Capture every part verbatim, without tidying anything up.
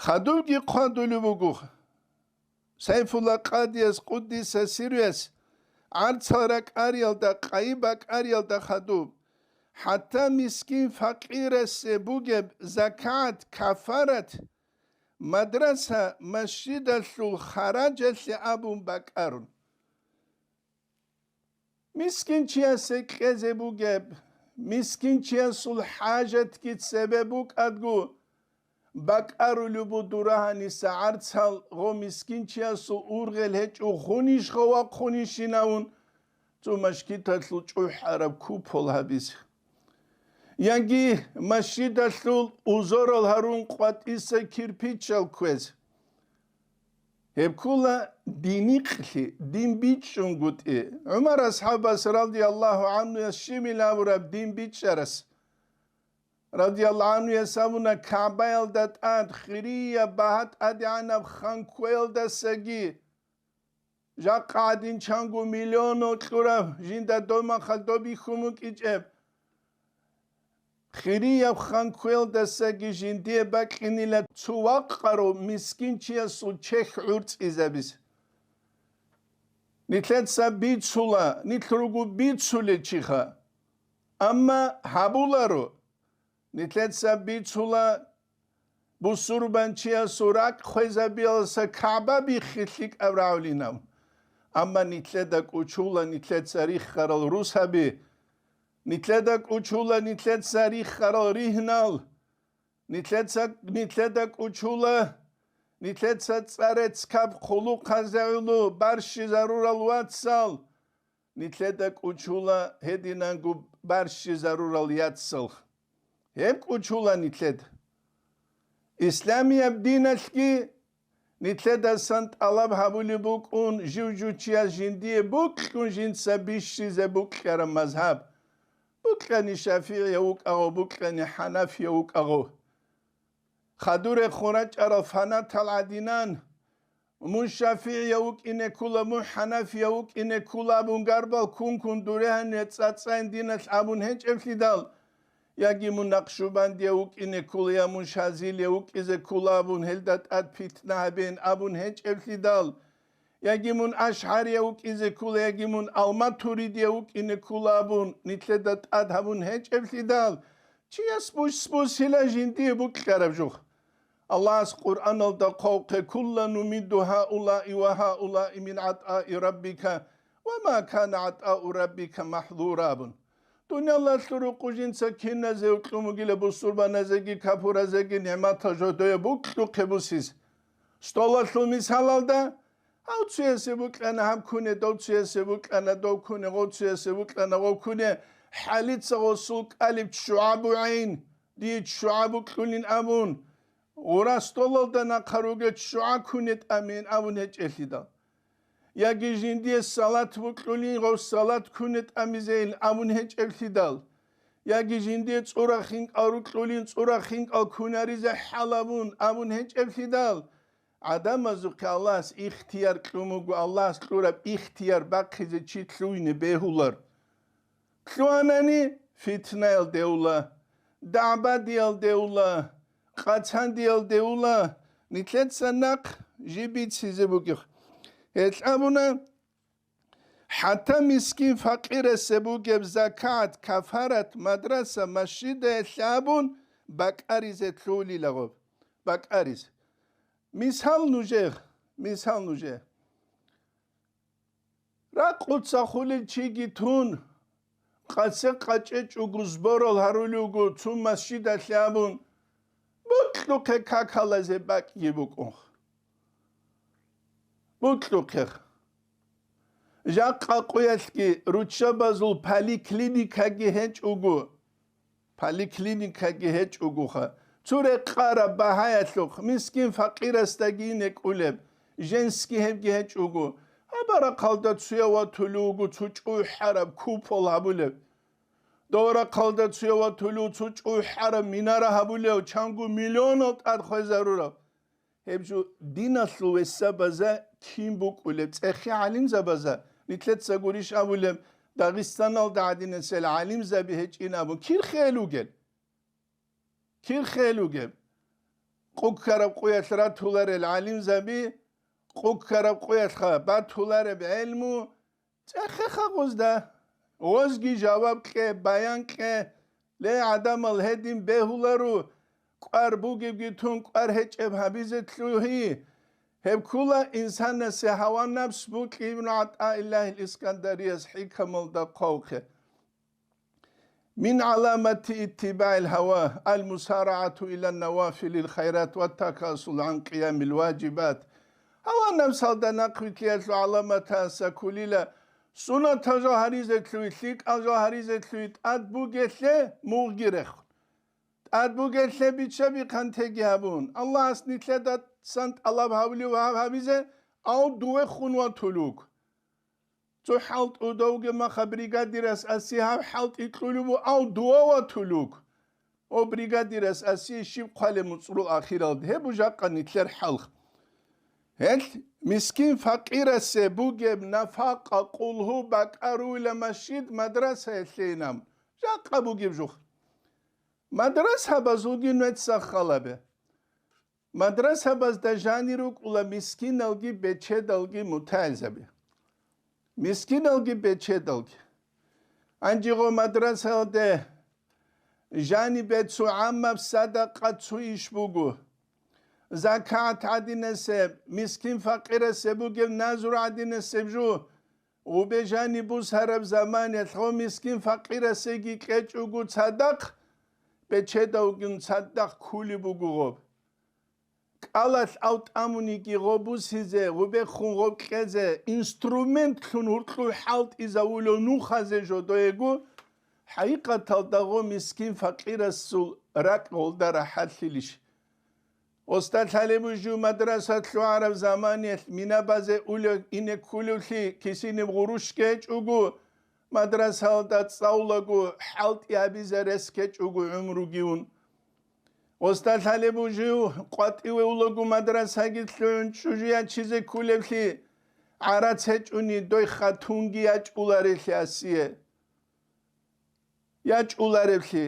Хадубги хъвадулеб буго Сайфулла къадияс, къуддиса сирруяс, гӀарцал ракӀариялда, къайи бакӀариялда хадуб. ХӀатта мискин-факъирасе бугеб закат, кафарат, мадраса, масжидалъул хараджалъе абун бакӀарун. Мискинчиясе кьезе бугеб, мискинчиясул хӀажатги цебе букӀадго, бакӀарулеб буго дур гьаниса гӀарцал гъо мискинчиясул ургъел гьечӀо хунищха вахъунищинавун, цо мажгиталъул чӀухӀараб купол гьабизе. Яги мажгиталъул узорал гьарун къватӀиса кирпичал кквезе. Гьеб ккола дин икълъи, дин бичӀчӀунгутӀи. ГӀумар асхӀабас, радияллагьу гӀанхуяс, щибил абураб дин бичӀчӀарас? Радияллагьу гӀанхуяс абуна, КагӀбаялда тӀад хирияб багьа тӀадегӀанаб хан кквеялдасаги, жакъа гӀадин чанго миллионал кьураб жинда доб махал доб бихьун букӀинчӀеб, хирияб хан кквеялдасаги жиндие бакьинила цо вакъарав мискинчиясул чехь гӀурцӀизабизе. Нилъеца бицула, нилъ руго бицулел чиха. Амма гьабуларо, нилъеца бицула бусурбанчиясул ракӀ хвезабиялдаса КагӀба биххи лъикӀаб рагӀулинав. Амма нилъеда кӀучула нилъеца риххарал русаби, нилъеда кӀучула нилъеца риххарал ригьнал, нилъеца, нилъеда кӀучула нилъеца цӀарецкаб хъулухъазе гӀоло барщизарурал вацал, нилъеда кӀучула гьединанго барщизарурал яцал. Гьеб кӀучула нилъеда. Исламияб диналъги нилъедасан тӀалаб гьабулеб букӀун, жив-жучияс жиндие бокьун жинца бищизе бокьараб мазгьаб. Бокьани шафигӀияв вукӀагъо, бокьани хӀанафияв вукӀагъо. Хадур рехун рачӀарал фанатал гӀадинан, мун шафигӀияв вукӀине ккола, мун хӀанафияв вукӀине ккола абун гарбал ккун-ккун дур гьаниса цӀа-цӀайин диналъ абун гьечӀеблъидал, яги мун накъшубандияв вукӀине ккола, я мун шазилияв вукӀизе ккола абун, гьелда тӀад питна гьабеян абун гьечӀеблъидал, яги мун ашгӀарияв вукӀизе ккола, яги мун алматуридияв вукӀине ккола абун, нилъеда тӀад гьабун гьечӀеблъидал, чияс бус-, бусила жиндие букьараб жо. Аллагьас Къуръаналда хъвавухъе: «Куллан нумидду гьаулаи ва гьаулаи мин гӀатӀаи раббика, ва ма кана гӀатӀау раббика махӀзура», – абун. Дуниялалъул рукъу жинца киназе вукьун бугила, бусурбаназеги капуразеги нигӀматал жодое букьухъе бусиз. Столалъул мисалалда, гьав цуясе букьана гьаб куне, дов цуясе букьана дов куне, гъов цуясе букьана гъов куне, хӀалица гъосул кӀалиб ччугӀа бугӀин, дие ччугӀа букьулин абун, гъура столалда нахъа ругел ччугӀа куне тӀамин абун гьечӀелъидал. Яги жиндие салат букьулин, гъов салат куне тӀамизейин абун гьечӀеблъидал. Яги жиндие цӀура хинкӀал рукьулин, цӀура хинкӀал кунаризе хӀалабун абун гьечӀеблъидал. ГӀадамазухъе Аллагьас ихтияр кьун буго, Аллагьас кьураб ихтияр бахъизе чи лъугьине бегьулар. Лъугьанани, фитнаялде ула, дагӀбадиялде ула, къацандиялде ула, нилъеца нахъ жиб бицизе бугеб. Гьелъ абуна, хӀатта мискин-факъирасе бугеб закат, кафарат, мадраса, масжидаялъе абун бакӀаризе лъугьунилаго. БакӀаризе. Мисал нужер, мисал нужер. Ракъуца хулел чиги тун, къасе къачӀечӀого сборал гьарулев вуго цо масжидалъе абун, бокьухъе какалазе бакӀги букӀун. Бокьухъе. Жакъа къуялъги руччабазул поликлиникаги гьечӀого. Поликлиникаги гьечӀогоха. Цо рекъараб багьаялъухъ мискин-факъирасдаги ине кӀулеб, женский гьебги гьечӀого. Гьаб рахъалда цуяв ватулев вуго цо чӀухӀараб купол гьабулев. Дов рахъалда цуяв ватулев цо чӀухӀараб минара гьабулев, чанго миллионал тӀад хвезарурав. Гьеб жо диналъул весабаза кин букӀулеб, цӀехи гӀалимзабаза, нилъеца гурищ абулеб, Дагъистаналда гӀадинасел гӀалимзаби гьечӀин абун, кир хел вугел? Кир хел вугеб? къуккараб къуялъ ратуларел гӀалимзаби, къуккараб къуялъха батулареб гӀелму цӀехе хагъузда. Гъозги жаваб кье, баян кье, ле, гӀадамал гьедин бегьуларо, кӀвар бугебги тун, кӀвар гьечӀеб гьабизе лъугьи. Гьеб ккула инсанасе гьава-напс букӀи Ибн ГӀатаиллагьил Искандарияс хӀикамалда хъвавухъе. Мин гӀаламати иттибагӀил гьава ал-мусарагӀату илан навафилил хайрат ва такасул гӀан къиямил важибат. Гьава-напсалда нахъвилълъиялъул гӀаламатаса кколила сунатал жал гьаризе лъугьи, лъикӀал жал гьаризе лъугьи, тӀад бугелъе мугъги рехун. ТӀад бугелъе биччаби-хъантеги гьабун, Аллагьас нилъеда цан тӀалаб гьавлив гьаб гьабизе, ав дуве хун ватулуг. Цо хӀалтӀу довге маха бригадирас аси гьаб хӀалтӀи кьулеб бу, ав дува ватулуг. О, бригадирас аси щиб хъвалеб муцӀрул ахиралде, гьеб бу жакъа нилъер хӀалх. Гьелъ мискин-факъирасе бугеб нафакъа, къулгьу, бакӀаруйла масжид, мадрасаялъейилан. Жакъа бугеб жух. Мадрасабазулги нугӀеца халабе. Мадрасабазда жанир рукӀула мискиналги бечедалги мутагӀилзаби. Мискиналги бечедалги. Гьанже гъо мадрасалде жанибе цо гӀаммаб садакъа цо иш буго. ЗакагӀат гӀадинасеб, мискин-факъирасе бугеб назур гӀадинасеб жо, гъубе жаниб бусараб заманалъ гъо мискин-факъирасеги кьечӀого цадахъ, бечедавгун цадахъ ккулеб буго гъоб. КӀалалъ ав тӀамуниги гъоб бусизе, гъубехун гъоб кьезе, инструментлъун гьуркьув хӀалтӀизавулев нухазе жо доего, хӀакъикъаталда гъо мискин-факъирасул ракӀ гъолда рахӀаллъилищ? Оста лъалеб жив мадраса лъугӀараб заманиялъ мина базе улев ине ккулевлъи кисиниб гъурущ ккечӀого, мадрасалда цӀалулаго хӀалтӀи гьабизе рес ккечӀого гӀумруги ун. Оста лъалеб жив къватӀиве улаго мадрасаги лъугӀун чӀужу ячизе ккулевлъи гӀарац гьечӀони дой хатунги ячӀуларелъи асие. ЯчӀулареблъи,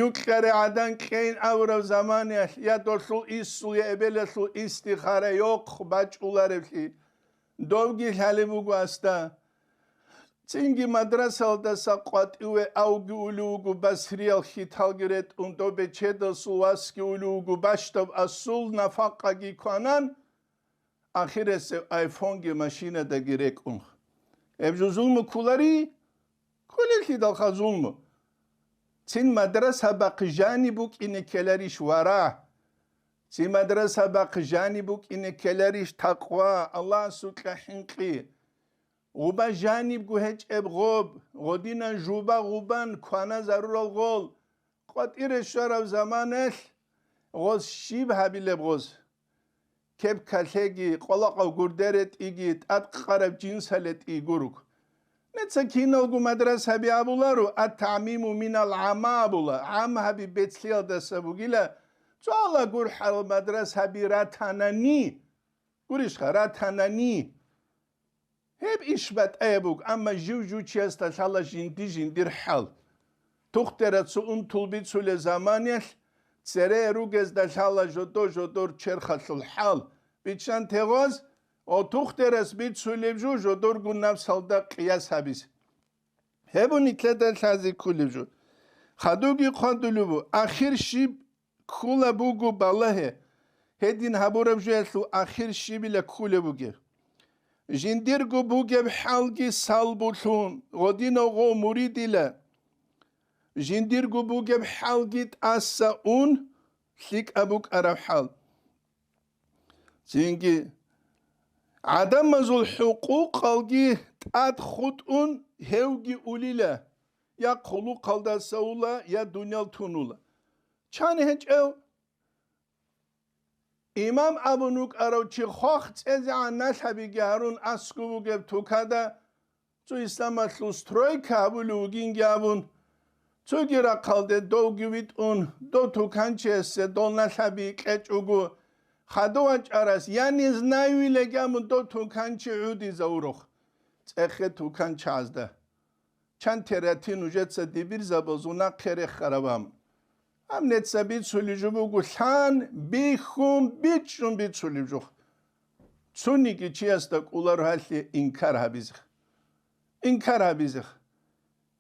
юкьаре гӀадан кьейин абураб заманаялъ, я долъул исул, я эбелалъул истихара йохъ бачӀулареблъи, довги лъалеб буго асда. Цинги мадрасалдаса къватӀиве авги улев вуго, басриял хьиталги ретӀун, дов бечедасул васги улев вуго, бащдаб асул нафакъаги кванан, ахиресев айфонги машинадаги рекӀун. Гьеб жо зулму кколари? Кколелъидалха зулму. Цин мадрасабахъ жаниб букӀине ккеларищ вара? Цин мадрасабахъ жаниб букӀине ккеларищ такъва, Аллагьасукьа хӀинкъи? Гъуба жанибго гьечӀеб гъоб, гъодинан жуба гъубан кваназарурал гъол, къватӀире щвараб заманалъ гъоз щиб гьабилеб гъоз? Кеп-калъеги, къвалакъав гурде ретӀиги, тӀадкъараб жинсалетӀи гуруг. Неца киналго мадрасаби абуларо, ат-тамиму минал гӀама абула, гӀам гьаби бецлъиялдаса бугила, цола гурхӀарал мадрасаби ратанани, гурищха, ратанани. Гьеб иш батӀаяб буго, амма жив-жив чиясда лъала жинди-жиндир хӀал. Тухтера цо унтул бицулеб заманиялъ цере ругезда лъала жодо-жодор черхалъул хӀал. Биччан тегъоз, о, тухтерас бицулеб жо жодоргун напсалда къияс гьабизе. Гьеб нилъеда лъазе кколеб жо. Хадуги хъвадулеб бу, ахир щиб ккула буго балагье, гьедин гьабураб жоялъул ахир щибила ккулеб бугеб. Жиндирго бугеб хӀалги салбулъун, гъодинав гъов муридила. Жиндирго бугеб хӀалги тӀаса ун, лъикӀаб букӀараб хӀал. Цинги гӀадамазул хӀукъукъалги тӀад хутӀун гьевги улила, я хъулухъалдаса ула, я дуниял тунула. Чан гьечӀев имам абун вукӀарав чи хвахъ цӀезегӀан налъабиги гьарун аскӀов вугеб тукада, цо исламалъул стройка гьабулев вугинги абун, цоги рахъалде довги витӀун, дов туканчиясе дол налъаби кьечӀого, хадув вачӀарас, я не знаю, илаги абун, дов туканчи гӀудизавурухъ цӀехе туканчазда. Чан терати нужеца дибирзабазул нахъе рехараб ам. Гьаб нецаби цулеб жо буго лъан, бихьун, бичӀчӀун бицулеб жо. Цониги чиясда кӀоларо гьалъе инкар гьабизе. Инкар гьабизе.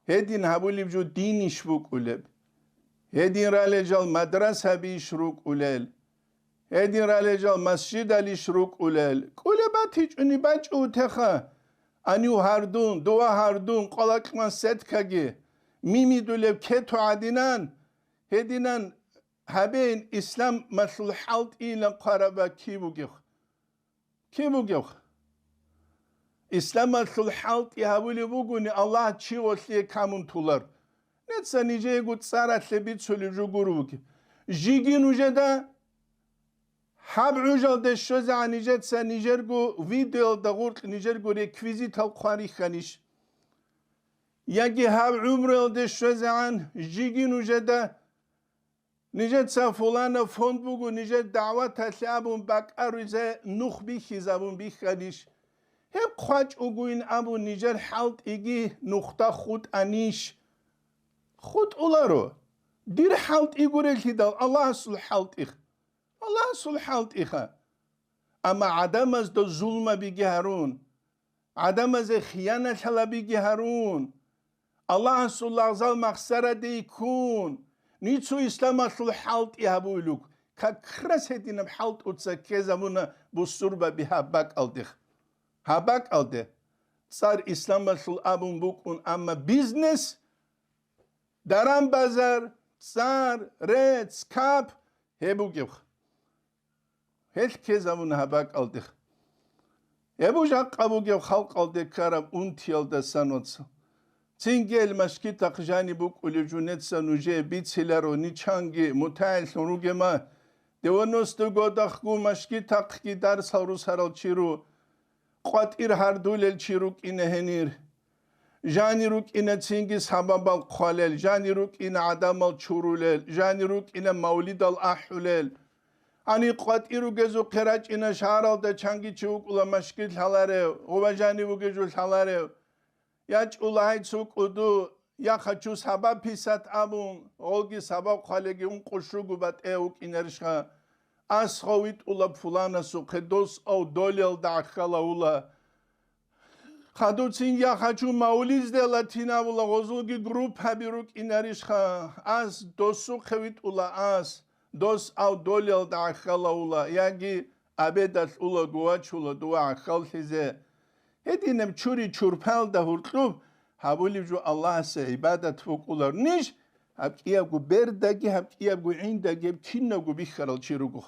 Гьедин гьабулеб жо динищ букӀулеб? Гьедин ралел жал мадрасабищ рукӀулел? Гьедин ралел жал масжидалищ рукӀулел? КӀулеб батичӀони бачӀо утеха. Анив гьардун, дова гьардун, къвалакьман сеткаги, мими дулеб кету гӀадинан. Гьединан гьабейин, исламалъул хӀалтӀийилан хъвараба киб бугев? Киб бугев? Исламалъул хӀалтӀи гьабулев вугони, Аллагь чи гъолъие камун тулар. Неца нижеего цӀаралъе бицулеб жо гуро вугеб. Жиги нужеда гьаб гӀужалде щвезегӀан нижеца нижерго видеоялда гъоркь нижерго реквизитал хъван рихьанищ? Яги гьаб гӀумруялде щвезегӀан жиги нужеда нижеца фуланаб фонд буго, нижер дагӀваталъе абун бакӀаризе нух бихьизабун бихьанищ? Гьеб хъвачӀ угойин абун нижер хӀалтӀиги нухда хутӀанищ? ХутӀуларо. Дир хӀалтӀи гурелъидал Аллагьасул хӀалтӀих. Аллагьасул хӀалтӀиха. Амма гӀадамазда зулмабиги гьарун, гӀадамазе хияналъалабиги гьарун, Аллагьасул лагъзал махсараде ккун, нецо исламалъул хӀалтӀи гьабуилук, как раз гьединаб хӀалтӀуца ккезабуна бусурбаби гьаб бакӀалдех. Гьаб бакӀалде цӀар исламалъул абун букӀун, амма бизнес, даран-базар, цӀар, рецц, кап гьеб бугеб. Гьел ккезабуна гьаб бакӀалдех. Гьеб жакъа бугеб халкъалде ккараб унтиялдасан вацал. Цинги гьел машгитахъ жаниб букӀулеб жо неца нужее бициларо, ничанги мутагӀиллъун ругема. Девяносто годахъго машгитахъги дарсал русарал чи ру, къватӀир гьардулел чи рукӀина гьенир. Жани рукӀина цинги сабабал хъвалел, жани рукӀина гӀадамал чурулел, жани рукӀина мавлидал ахӀулел. Гьаниб къватӀир ругезухъе рачӀина шагьаралда чанги чи вукӀула машгит лъаларев, гъова жани вугев жо лъаларев. Я чӀула гьай цо кӀуду, я хачу сабаб писат абун, гъолги сабаб хъвалеги ункъо щуго батӀе вукӀинарищха? Ас гъов витӀула пуланасухъе, дос ав долелда гӀахьалавула. Хадуцин я хачу мавлизде латинавула, гъозулги группаби рукӀинарищха? Ас досухъе витӀула ас, дос ав долелда гӀахьалавула, яги абедалъ улаго вачула дова гӀахьаллъизе. Гьединаб чури-чурпалда гьуркьуб гьабулеб жо Аллагьасе гӀибадат букӀулар ниж, гьаб кӀиябго бердаги, гьаб кӀиябго гӀиндаги гьеб кинабго бихьарал чи руго.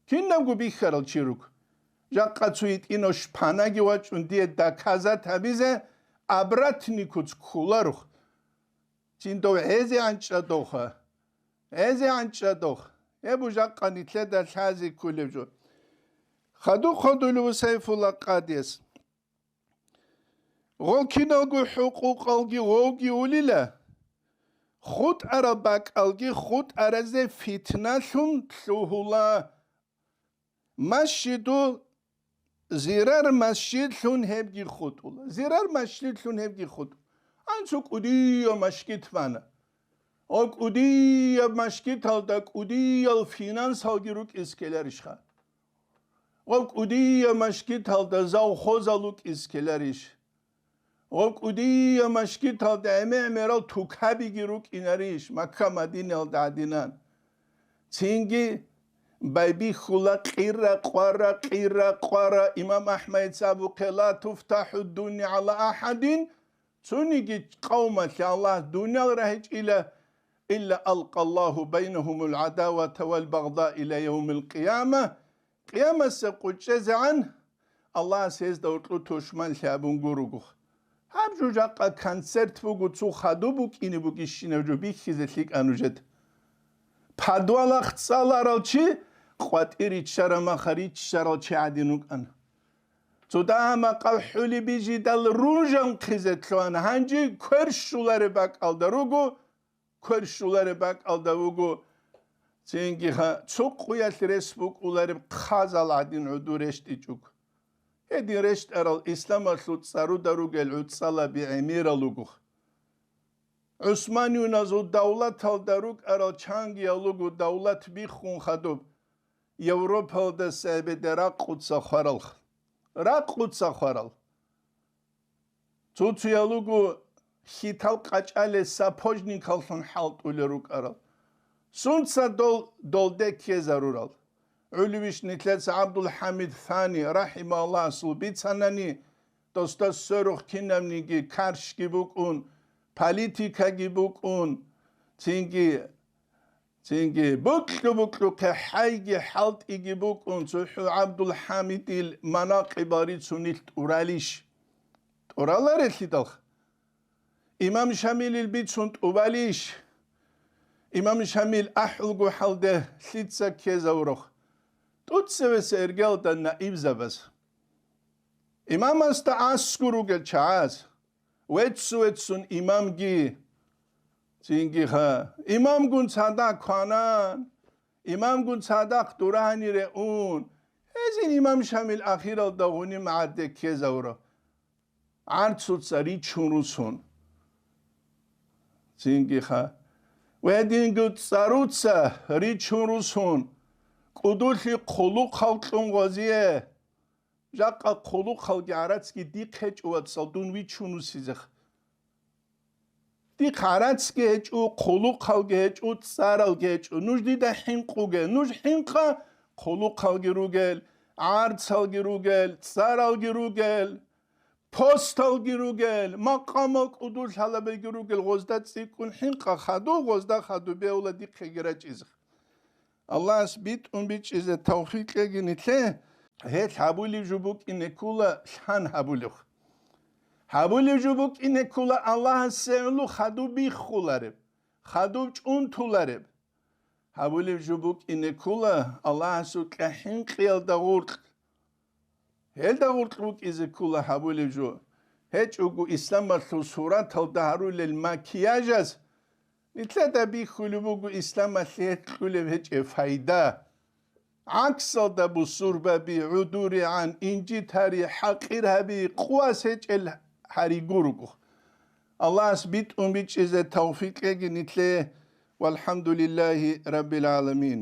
Кинабго бихьарал чи руго. Жакъа цо гьитӀинав шпанаги вачӀун дие доказать гьабизе, обратный куц кколаро. Цин дов гӀезегӀан чӀа довха. ГӀезегӀан чӀа дов. Гьеб жакъа нилъеда лъазе кколеб жо. Хадуб хадулев Сайфулла къадияс. Гъов киналго хӀукъукъалги гъовги улила, хутӀараб бакӀалги хутӀаразе фитналъун лъугьула. Масжиду зирар масжидлъун гьебги хутӀула. Зирар масжидлъун гьебги хутӀула. Анцу кӀудияв машгит бана. Гъо кӀудияб машгиталда кӀудиял финансалги рукӀиз ккеларищха? Гъо кӀудияб машгиталда завхозал рукӀиз ккеларищ? Гъо кӀудияб машгиталда гӀемер-гӀемерал тукабиги рукӀинарищ Макка-Мадинаялда гӀадинан? Цинги байбихьула къира-къвара, къира-къвара. Имам АхӀмадица абухъе: «Ла туфтахӀу дунья гӀала ахӀадин». Цониги къавмалъе Аллагь дуниял рагьичӀила, илла алкъаллагьу байнагьумул гӀадавата вал багъда ила явмил къияма, къиямасеб къо чӀезегӀан Аллагьас гьезда гьоркьу тушманлъи абун гуруго. Гьаб жо жакъа концерт буго, цо хадуб букӀине бугищинаб жо бихьизе лъикӀа нужеда. Подвалахъ цӀаларал чи къватӀир риччараб маха риччарал чи гӀадин вукӀана. Цо дагьа-макъал хӀулиби жидал ружанхъизе лъугьана, гьанже квер щулареб бакӀалда руго, квер щулареб бакӀалда вуго, цинги ха-, цо къуялъ рес букӀулареб хъазал гӀадин гӀуду рещтӀичӀого. Гьедин рещтӀарал исламалъул цӀаруда ругел гӀуцӀалаби гӀемерал руго. ГӀусманиюназул давлаталда рукӀарал чангиялуго давлат биххун хадуб, Европалдаса гьебеде ракъуца хварал. Ракъуца хварал. Цо-цоялуго хьитал къачӀалел сапожникаллъун хӀалтӀулел рукӀарал. Сунца дол долде ккезарурал? ГӀолевищ нилъеца ГӀабдулхӀамид Фани рахӀимагьуллагьасул бицанани, досда сверухъ кинабниги каршги букӀун, политикаги букӀун, цинги, цинги букьу-букьухъе хӀайги хӀалтӀиги букӀун, цохӀо ГӀабдулхӀамидил манакъибал рицун нилъ тӀуралищ? ТӀураларелъидалха. Имам Шамилил бицун тӀубалищ? Имам Шамил ахӀулго хӀалде лъица ккезавурухъ? ТӀуцевеса эргалда наибзабаз. Имамасда аскӀор ругел чагӀаз, веццу-веццун имамги, цинги ха, имамгун цадахъ кванан, имамгун цадахъ дур гьанире ун, гьезин имам Шамил ахиралда гъуниб магӀарде ккезавура. ГӀарцуца ричун русун. Цинги ха. Ва гьединго цӀаруца ричун русун. КӀудулъи хъулухъал кьун гъозие. Жакъа хъулухъалги гӀарацги дихъ гьечӀо, вацал, дун вичун русизех. Дихъ гӀарацги гьечӀо, хъулухъалги гьечӀо, цӀаралги гьечӀо. Нуж дида хӀинкъуге. Нуж хӀинкъа, хъулухъалги ругел, гӀарцалги ругел, цӀаралги ругел, посталги ругел, макъамал кӀудулъ гьалабиги ругел, гъозда цӀикӀкӀун хӀинкъа, хадув гъозда хадуб бегьула дихъеги рачӀизе. Аллагьас битӀун бичӀчӀизе тавфикъ кьеги нилъе. Гьелъ гьабулеб жо букӀине ккола лъан гьабулеб. Гьабулеб жо букӀине ккола Аллагьасе гӀоло хадуб биххулареб, хадуб чӀунтулареб. Гьабулеб жо букӀине ккола Аллагьасукьа хӀинкъиялда гъоркь. Гьелда гъоркь букӀизе ккола гьабулеб жо. ГьечӀого исламалъул сураталда гьарулел макияжаз, нилъеда бихьулеб буго исламалъе гьелъ кьулеб гьечӀеб пайда. ГӀаксалда бусурбаби, гӀудуригӀан, инжит гьари, хӀакъир гьаби, къуват гьечӀел гьари гуруго. Аллагьас битӀун бичӀчӀизе тавфикъ кьеги нилъе. ВалхӀамдулиллагьи раббил гӀаламин.